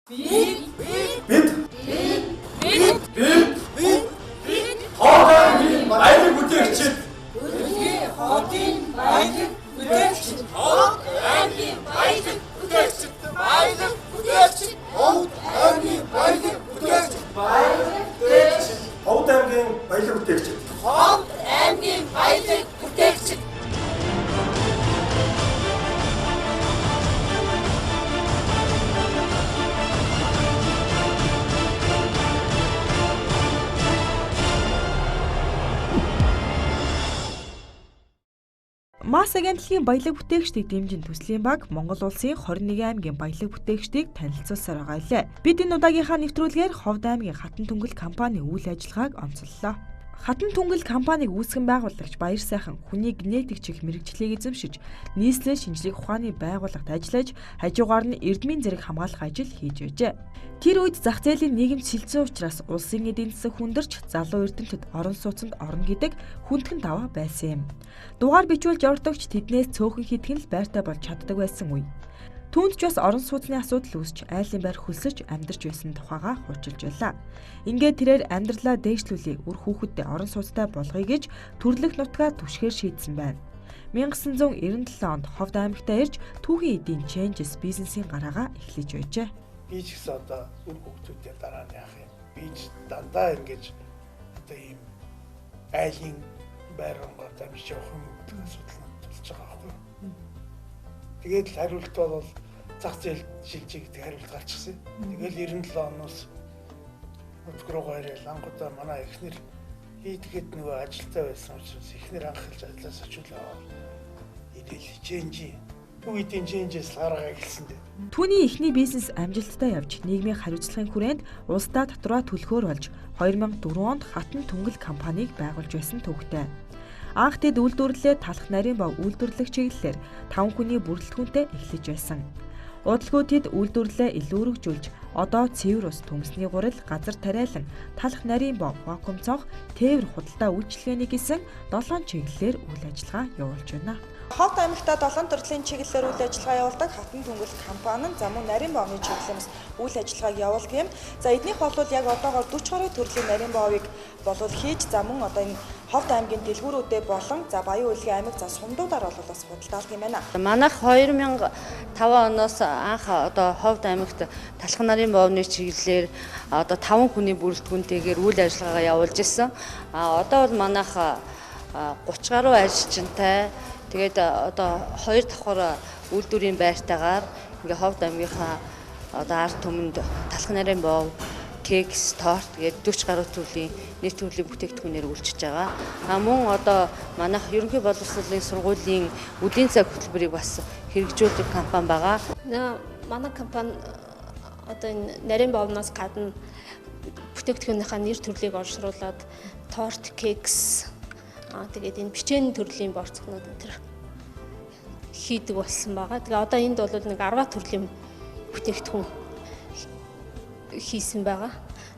Бид Бид Ховд аймгийн баялаг бүтээгчид Өргөдгийн хотын баялаг бүтээгчид Ховд аймгийн баялаг бүтээгчид баялаг бүтээгчид Ховд аймгийн баялаг бүтээгчид баялаг бүтээгчид Ховд аймгийн баялаг бүтээгчид Ховд аймгийн баялаг бүтээгчид. Масс агентлагийн баялаг бүтээгчдийг дэмжин төслийн баг Монгол улсын 21 аймгийн баялаг бүтээгчдийг танилцуулсаар байгаа илээ. Бид энэ удаагийнхаа нэвтрүүлгээр Ховд аймгийн Хатан Түнгэл компани үйл ажиллагааг онцоллоо. Хатан Түнгэл компаниг үүсгэн байгуулагч Баяр сайхан хүний генетик чих мэргэжлийг эзэмшиж, нийслэл шинжлэх ухааны байгууллагт ажиллаж, хажуугаар нь эрдмийн зэрэг хамгаалах ажил хийж байжээ. Тэр үед зах зээлийн нийгэм сэлцэн учраас улсын эдийн засаг хүндэрч, залуу эрдэмтэд орон сууцнд орно гэдэг хүндхэн даваа байсан юм. Дугаар бичүүлж ордогч тэднээс цөөхөн хэдхэн л байртай болж чаддаг байсан үе. Түүнд ч бас орон сууцны асуудал үүсч, айлын байр хөлсөж амьдарч байсан тухайгаа хуучилж байлаа. Ингээд тэрээр амьдралаа дээшлүүлээ, үр хүүхэддээ орон сууцтай болгоё гэж төрлөх нутгаа түшгээр шийдсэн байна. 1997 онд Ховд аймагтаа ирж түүхийн эдийн Changes бизнесийн гараагаа эхлэж байжээ. Би ч гэсэн одоо үр хүүхдүүдээ дараа нь яах юм? Би ч дандаа ингэж одоо ийм айлын байр онгоор дамжиж явах юм гэдэг асуудал надад болж байгаа байхгүй юу? Тэгээд л хариулт бол зах зээл шилжээ гэдэг хариулт гарчихсан. Тэгэл 97 оноос нутг руугаа ирээл ангуудаа манай эхнэр хийдэхэд нөгөө ажилтаа байсан учраас эхнэр анхалж ажиллаас очилоо. Ирээл чэнжи. Түүгийн чэнжээс гаргаа эхэлсэн дээ. Түүний эхний бизнес амжилттай явж нийгмийн хариуцлагын хүрээнд улсдаа татвараа төлөхөөр болж 2004 онд Хатан Түнгэл компанийг байгуулж байсан түүхтэй. Анх тэд үйлдвэрлэлээ талах нарийн бов үйлдвэрлэх чиглэлээр 5 хүний бүрэлдэхүүнтэй эхлэж байсан. Удалгүй тэд үйлдвэрлэлээ илүү өргөжүүлж одоо цэвэр ус, төмсний гурил, газар тариалан, талах нарийн бов, вакуум цонх, тээвэр худалдаа үйлчилгээний гэсэн 7 чиглэлээр үйл ажиллагаа явуулж байна. Ховд аймагта 7 төрлийн чиглэлээр үйл ажиллагаа явуулдаг Хатан Түнгэл компани нь за мөн нарийн бовны чиглэлээс үйл ажиллагааг явуулдаг юм. За эднийх бол яг одоогоор 40 гаруй төрлийн нарийн бовыг болвол хийж за мөн одоо энэ Ховд аймгийн дэлгүүрүүдээ болон за Баян үйлгийн аймаг за сумдуудаар бол бас худалдаалдаг юм байна. Манайх 2005 оноос анх одоо Ховд аймагт талах нарын бовны чиглэлээр одоо 5 хүний бүрэлдэхүүнтэйгээр үйл ажиллагаагаа явуулж исэн. А одоо бол манайх 30 гаруй ажилчинтай. Тэгээд одоо 2 давхар үйлдвэрийн байртайгаар ингээ Ховд аймгийнхаа одоо ард түмэнд талах нарын бов, кекс, торт гээд 40 гаруй төрлийн нийт төрлийн бүтээгдэхүүнээр үйлчилж байгаа. А мөн одоо манайх ерөнхий боловсролын сургуулийн үдийн цаг хөтөлбөрийг бас хэрэгжүүлдэг компани байгаа. Манай компани одоо энэ нарийн бовноос гадна бүтээгдэхүүнийхээ нэр төрлийг олшруулад торт, кекс, тэгээд энэ печень төрлийн борцгонууд энэ төр хийдэг болсон байгаа. Тэгээ одоо энд бол нэг 10 төрлийн бүтээгдэхүүн хийсэн байгаа.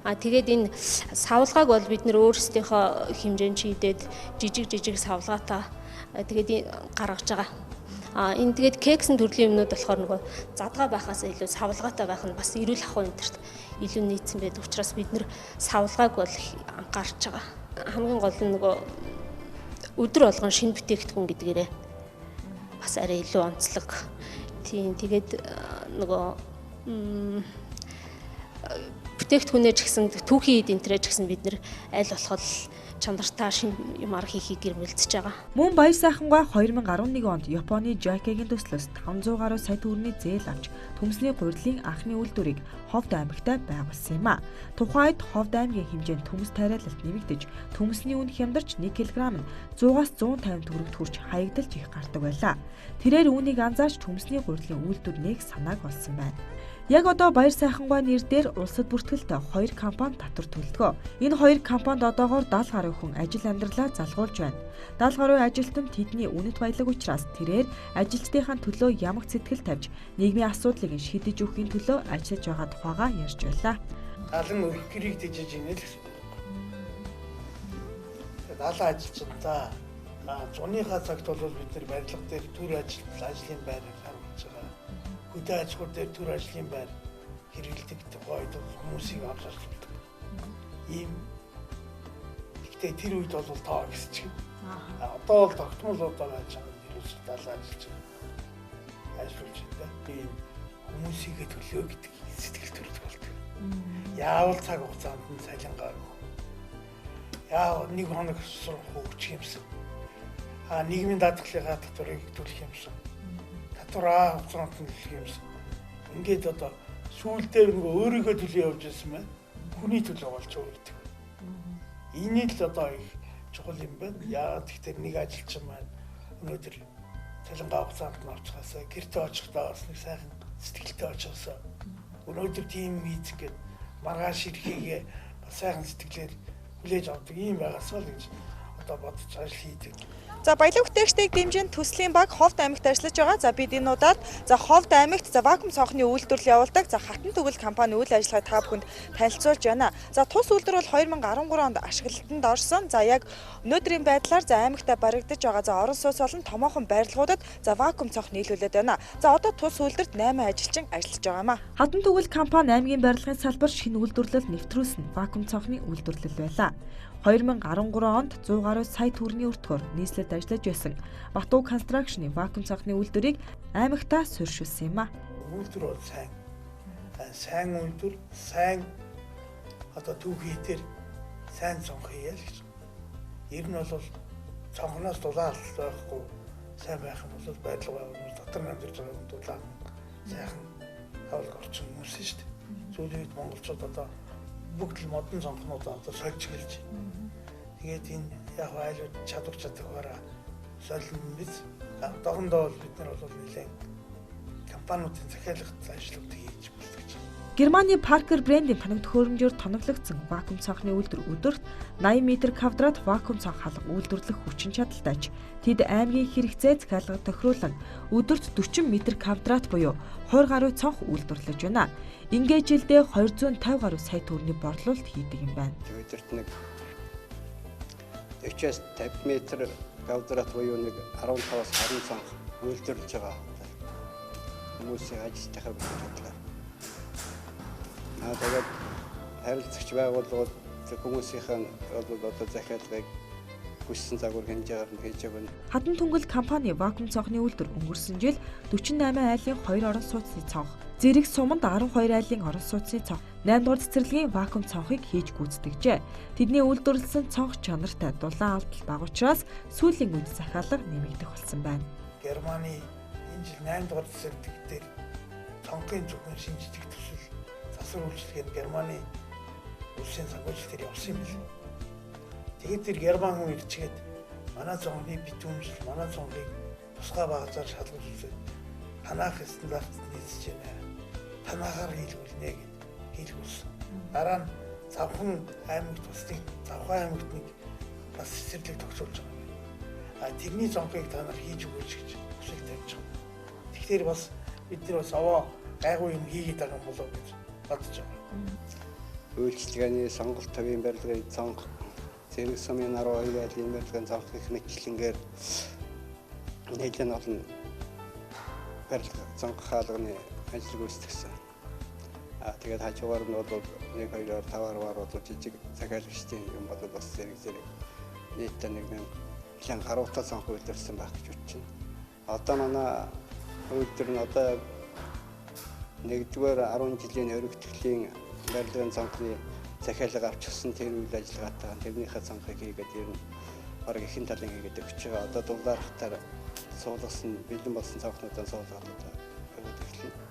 А тэгээд энэ савлгааг бол бид нэр өөрсдийнхөө хэмжээнд шийдээд жижиг савлгаатай тэгээд гаргаж байгаа. А энэ тэгээд кексийн төрлийн юмнууд болохоор нөгөө задгаа байхаас илүү савлгаатай байх нь бас эрүүл ахуй энтерт илүү нийцсэн байдаг учраас бид нэр савлгааг бол анхаарч байгаа. Хамгийн гол нь нөгөө өдөр болгон шинэ бүтээгдэхүүн гэдгээрээ бас арай илүү онцлог. Тийм тэгээд нөгөө бүтээгдэхүүнээ ч гэсэн түүхийн эд энтрээ ч гэсэн бид нэр аль болох чанартай шинэ юм арга хийхийг гэрмэлцэж байгаа. Мөн Баяр сайхангаа 2011 онд Японы JICA-гийн төслөөс 500 гаруй сая төгрөгийн зээл авч төмсний гурилын анхны үйлдвэрийг Ховд аймагта байгуулсан юм а. Тухайн үед Ховд аймгийн хэмжээнд төмс тариалалт нэмэгдэж, төмсний үн хямдарч 1 кг нь 100-аас 150 төгрөгт хүрч хаягдалж их гардаг байлаа. Тэрээр үүнийг анзаарч төмсний гурилын үйлдвэр нээх санааг олсон байна. Яг одоо Баяр сайхангаа нэр дээр улсад бүртгэлтэй 2 компани татвар төлдөг. Энэ 2 компанид одоогоор 70 гаруй хүн ажил амьдралаа залгуулж байна. 70 гаруй ажилтан тэдний үнэт баялаг учраас тэрээр ажилчдынхаа төлөө ямагт сэтгэл тавьж нийгмийн асуудлыг шийдэж өгөхийн төлөө ажиллаж байгаа тухайгаа ярьж байлаа. 70 өрх гэрийг тэжээж ийнэ л гэсэн үг. 70 ажилчдаа зуныхаа цагт бол бид нар барилга дээр төр ажлын байр харагдаж байгаа. Хөдөө аж ахуй дээр төр ажлын байр хэрэглэдэг. хүмүүсийг авч ажилладаг. Ийм гэхдээ тэр үед бол тоо ихсчих. Одоо бол тогтмол одоо байж байгаа нь ерөөсөө 70 ажиллаж байгаа. Ажиллуулж байна. Тийм хүмүүсийгээ төлөө гэдэг сэтгэл төрдөг болдог. Яавал цаг хугацаанд нь цалингаа өгөх. Яа нэг хоног сурах өгчих юмсан. А нийгмийн даатгалынхаа татварыг төлөх юмсан. Татвараа хугацаанд нь төлөх юмсан. Ингээд одоо сүүлдээ нөгөө өөрийгөө төлөө явж байсан байна. Хүний төлөө болж өгдөг. Энэ л одоо их чухал юм байна. Яагаад тэгэхээр нэг ажилчин маань өнөөдөр цалингаа хугацаанд нь авчихаасаа гэртээ очихдоо бас нэг сайхан сэтгэлтэй очихосоо өнөөдөр тийм хийц гээд маргааш ирэхийгээ бас сайхан сэтгэлээр хүлээж авдаг юм байгаасаа л гэж одоо бодож ажил хийдэг. За баялаг бүтээгчдийг дэмжин төслийн баг Ховд аймагт ажиллаж байгаа. За бид энэ удаад за Ховд аймагт за вакуум цонхны үйлдвэрлэл явуулдаг. За Хатан Түгэл компани үйл ажиллагааг та бүхэнд танилцуулж байна. За тус үйлдвэр бол 2013 онд ашиглалтанд орсон. За яг өнөөдрийн байдлаар за аймагтаа баригдаж байгаа. За орон сууц болон томоохон барилгуудад за вакуум цонх нийлүүлээд байна. За одоо тус үйлдвэрт 8 ажилчин ажиллаж байгаа юм а. Хатан Түгэл компани аймгийн барилгын салбар шинэ үйлдвэрлэл нэвтрүүлсэн вакуум цонхны үйлдвэрлэл байлаа. 2013 онд 100 гаруй сая төгрөгийн өртгөөр нийслэлд ажиллаж байсан Батуу Construction-ы вакуум цонхны үйлдвэрийг аймагтаа суурьшуулсан юм а. Үйлдвэр бол сайн. Сайн үйлдвэр, сайн одоо түүхийдэр сайн цонх хийе л гэж. Ер нь бол цонхноос дулаан алдал байхгүй сайн байх юм бол барилга байгуулалт дотор амьдарч байгаа хүн дулаан сайхан тавлаг орчин хүмүүс шүү дээ. Сүүлийн үед монголчууд одоо бүгд л модон цонхнуудаа одоо сольж эхэлж байна. Тэгээд энэ яг айлууд чадвар чадвараараа солино биз. Одоохондоо бол бид нар бол нэлээд компаниудын захиалгад ажлуудыг хийж болдог. Германы Parker брендийн тоног төхөөрөмжөөр тоноглогдсон вакуум цонхны үйлдвэр өдөрт 80 м квадрат вакуум цонх халга үйлдвэрлэх хүчин чадалтай ч тэд аймгийн хэрэгцээ захиалгад тохируулан өдөрт 40 м квадрат буюу 20 гаруй цонх үйлдвэрлэж байна. Ингээд жилдээ 250 гаруй сая төгрөгийн борлуулалт хийдэг юм байна. Өдөрт нэг 40-50 м квадрат буюу нэг 15-аас 20 цонх үйлдвэрлэж байгаа. Хүмүүсийн ажилтнынхаа бодлоор. Тэгээд харилцагч байгууллагууд хүмүүсийнхээ бол одоо захиалгыг хүссэн загвар хэмжээгээр нь хийж өгнө. Хатан Түнгэл компани вакуум цонхны үйлдвэр өнгөрсөн жил 48 айлын 2 орон сууцны цонх, Зэрэг суманд 12 айлын орон сууцны цонх, 8 дугаар цэцэрлэгийн вакуум цонхыг хийж гүйцэтгэжээ. Тэдний үйлдвэрлэсэн цонх чанартай дулаан алдал бага учраас сүүлийн үед захиалга нэмэгдэх болсон байна. Германы энэ жил 8 дугаар цэцэрлэг дээр цонхын зөвхөн шинжлэх төсөл засвар үйлчилгээ нь Германы улсын санхүүжилтээр дээр явсан юм байна. Тэгээд тэр герман хүн ирчгээд манай цонхны битүүмжил, манай цонхыг тусгай багцаар шалгаж үзээд танах стандарт нийцэж байна. Танахаар хийлгүүлнэ гэд хийлгүүлсэн. Дараа нь Завхан аймагт бас нэг Завхан аймагт нэг бас цэцэрлэг тогтоолж байгаа юм байна. А тэрний цонхыг та нар хийж өгөөч гэж хүсэл тавьж байгаа. Тэгэхээр бас бид нар бас овоо гайгүй юм хийгээд байгаа юм болов гэж бодож байгаа. Үйлчилгээний сонголт төвийн барилгын цонх, Зэрэг сумын 12 айлын барилгын цонх гэх мэтчлэнгээр нэлээд олон барилга цонх хаалганы ажил гүйцэтгэсэн. Тэгээд хажуугаар нь бол 1 2 5 10-аар бол жижиг захиалагчдын юм бол бас зэрэг нийтдээ нэг нэлээд гаруйтай цонх үйлдвэрлэсэн байх гэж бодож байна. Одоо манай үйлдвэр нь одоо нэгдүгээр 10 жилийн өргөтгөлийн барилгын цонхны захиалга авчихсан тэр үйл ажиллагаатай тэрнийхээ цонхыг хийгээд ер нь бараг ихэнх талын хийгээд өгч байгаа. Одоо дулаархтаар суулгасан бэлэн болсон цонхнуудаа суулгаад одоо өгöd эхэлнэ.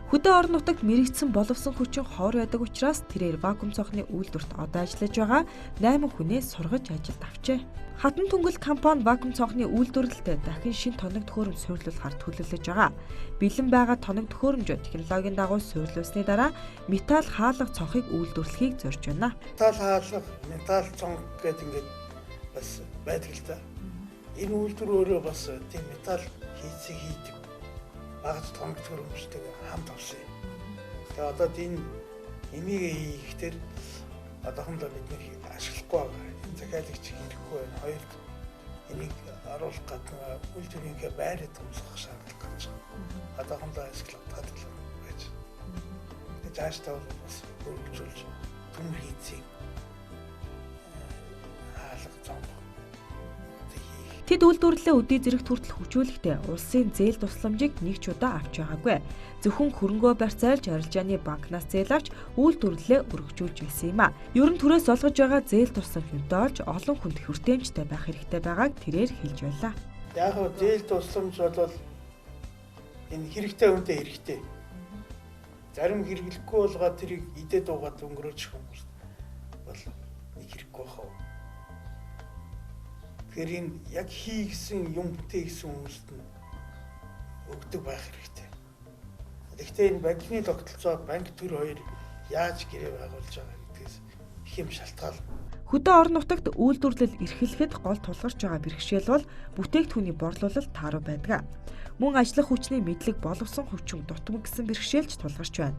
Хөдөө орон нутагт мэрэгдсэн боловсон хүчин ховор байдаг учраас тэрээр вакуум цонхны үйлдвэрт одоо ажиллаж байгаа 8 хүнээ сургаж ажилд авчээ. Хатан Түнгэл компани вакуум цонхны үйлдвэрлэлтэд дахин шинэ тоног төхөөрөмж суйрлуулахар төлөвлөж байгаа. Бэлэн байгаа тоног төхөөрөмжөө технологийн дагуу суйрлуулсны дараа металл хаалга цонхыг үйлдвэрлэхийг зорж байна. Металл хаалга, металл цонх гэдэг ингээд бас байдаг л да. Энэ үйлдвэр өөрөө бас тийм металл хийцийг хийдэг багц тоног төхөөрөмжтэйг хамт авсан юм. Тэгээ одоо энэ энийг хийхдээ одоохондоо бид нэр ашиглахгүй байгаа. Энэ захиалагч хэрэггүй байна. Хоёрт энийг оруулах гадна үйлдвэрийнхээ байрыг томсгох шаардлага гарч байгаа. Одоохондоо ашиглах тадлаа байж. Цаашдаа бол бас өргөжүүлж төмөр хийцийн хаалга цонх хийх. Тэд үйлдвэрлэлээ өдий зэрэгт хүртэл хөгжүүлэхдээ улсын зээл тусламжийг нэг ч удаа авч байгаагүй. Зөвхөн хөрөнгөө барьцаалж арилжааны банкнаас зээл авч үйлдвэрлэлээ өргөжүүлж байсан юм а. Ер нь түрээс олгож байгаа зээл тусламж нөдөөлж олон хүнд хүртээмжтэй байх хэрэгтэй байгааг тэрээр хэлж байлаа. Яг нь зээл тусламж бол энэ хэрэгтэй хүнтэй хэрэгтэй. Зарим хэрэглэхгүй болгоо тэрийг идэ дуугаад өнгөрөөж хүмүүс бол нэг хэрэггүй хаа. Тэгэхээр энэ яг хий гэсэн юм бүтээ гэсэн хүмүүст нь өгдөг байх хэрэгтэй. Гэхдээ энэ банкны тогтолцоо, банк төр хоёр яаж гэрээ байгуулж байгаа гэдгээс их юм шалтгаална. Хөдөө орон нутагт үйлдвэрлэл эрхлэхэд гол тулгарч байгаа бэрхшээл бол бүтээгдэхүүний борлуулалт тааруу байдаг. Мөн ажиллах хүчний мэдлэг боловсон хүчин дутмаг гэсэн бэрхшээлч тулгарч байна.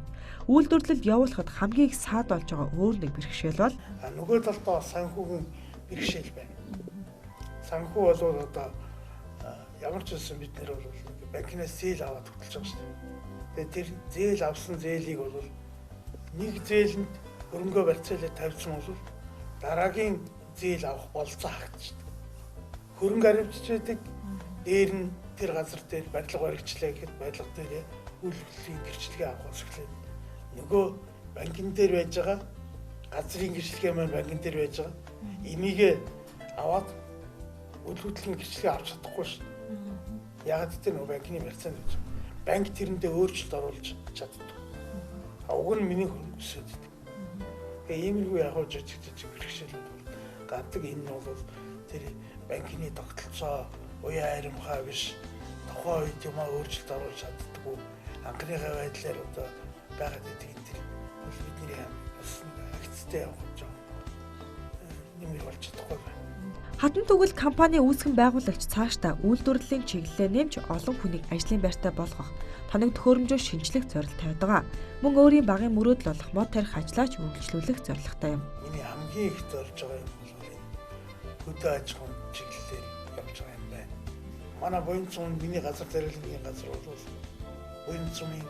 Үйлдвэрлэл явуулахад хамгийн их саад болж байгаа өөр нэг бэрхшээл бол нөгөө талдаа санхүүгийн бэрхшээл байна. Санхүү бол одоо ямар ч байсан бид нэр бол банкнаас зээл аваад хөтөлж байгаа шүү дээ. Тэгээд тэр зээл авсан зээлийг бол нэг зээлэнд хөрөнгөө барьцаалаад тавьсан бол дараагийн зээл авах болцоо хаагчдаг. Хөрөнгө аривчж байдаг. Дээр нь тэр газар дээр барилга баригчлаа гэхэд барилга дээр үйлдвэрлэлийн гэрчлэгээ авах эхлээд нөгөө банкн дээр байж байгаа газрын гэрчлэгээ маань банкн дээр байж байгаа. Энийг аваад үйлдвэрлэлийн гэрчлэгээ авч чадахгүй шүү дээ. Яг тэр нөгөө банкны барьцаанд байж байгаа. Банк тэрэндээ өөрчлөлт оруулж чаддаг. А уг нь миний хөрөнгө өсөд байдаг. Тэгээ иймэрхүү яг жижиг жижиг бэрхшээлүүд бол гадаг. Энэ нь бол тэр банкны тогтолцоо уян харимхаа биш, тухайн үед юм аа өөрчлөлт оруулж чаддаггүй, анхныхаа байдлаар одоо байгаад байдаг энэ тэр бол бидний бас агцтай явах гэж нэмэр болж чадахгүй байна. Хатан түгэл компани үүсгэн байгуулагч цаашдаа үйлдвэрлэлийн чиглэлээ нэмж олон хүнийг ажлын байртай болгох, тоног төхөөрөмжөө шинчлэх зорилт тавиад байгаа. Мөн өөрийн багын мөрөөдөл болох мод тарих ажлаач үргэлжлүүлэх зорилготой юм. Миний хамгийн их зорж байгаа юм бол энэ хөдөө аж ахуйн чиглэлээр явж байгаа юм байна. Манай буян цум миний газар зариулгын газар бол буян цумын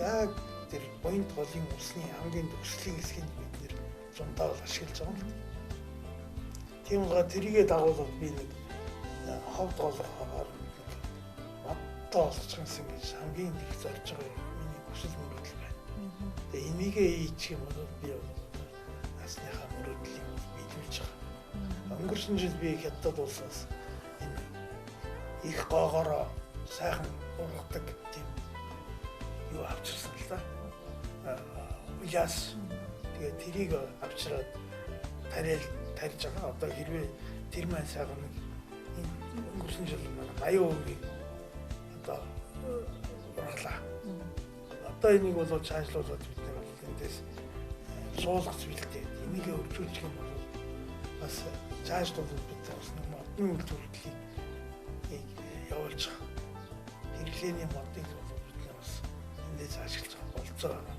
яг тэр буян голын усны хамгийн төгслийн хэсгийг бид нэр зундаа бол ашиглаж байгаа юм л. Тийм болохоор тэрийгэ дагуулад би нэг ховд голох хаваар нэг модтой болгочих юмсан гэж хамгийн их зорж байгаа миний хүсэл мөрөөдөл байна. Тэгээ энийгээ хийчих юм бол би насныхаа мөрөөдлийг биелүүлж байгаа. Өнгөрсөн жил би Хятад улсаас энэ их гоогоороо сайхан ургадаг тийм юу авчирсан л да. Уяас тэгээ тэрийг авчираад тариал тарьж байгаа. Одоо хэрвээ тэр маань сайхан нэг өнгөрсөн жил манай 80%-ийг одоо ургалаа. Одоо энийг бол цаашлуулад бид нар бол эндээс суулгац бэлдээ. Энийг өргөжүүлэх юм бол бас цаашлуулад бид бас нэг модны үйлдвэрлэлийг явуулж байгаа. Хэрэглээний модыг бол бид нар бас эндээс ашиглаж байгаа болцоо байгаа.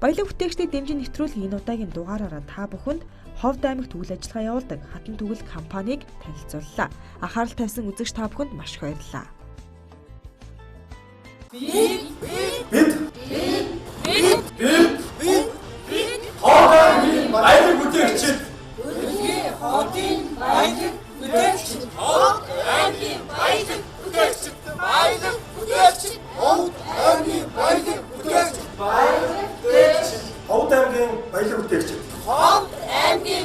Баялаг бүтээгчдийг дэмжин нэвтрүүлэх энэ удаагийн дугаараараа та бүхэнд Ховд аймагт үйл ажиллагаа явуулдаг Хатан түгэл компанийг танилцууллаа. Анхаарал тавьсан үзэгч та бүхэнд маш их баярлалаа. Бид Ховд аймгийн баялаг бүтээгчид Өргөний хотын баялаг бүтээгчид Ховд аймгийн баялаг бүтээгчид баялаг бүтээгчид Ховд аймгийн баялаг бүтээгчид баялаг бүтээгчид Ховд аймгийн баялаг бүтээгчид Ховд аймгийн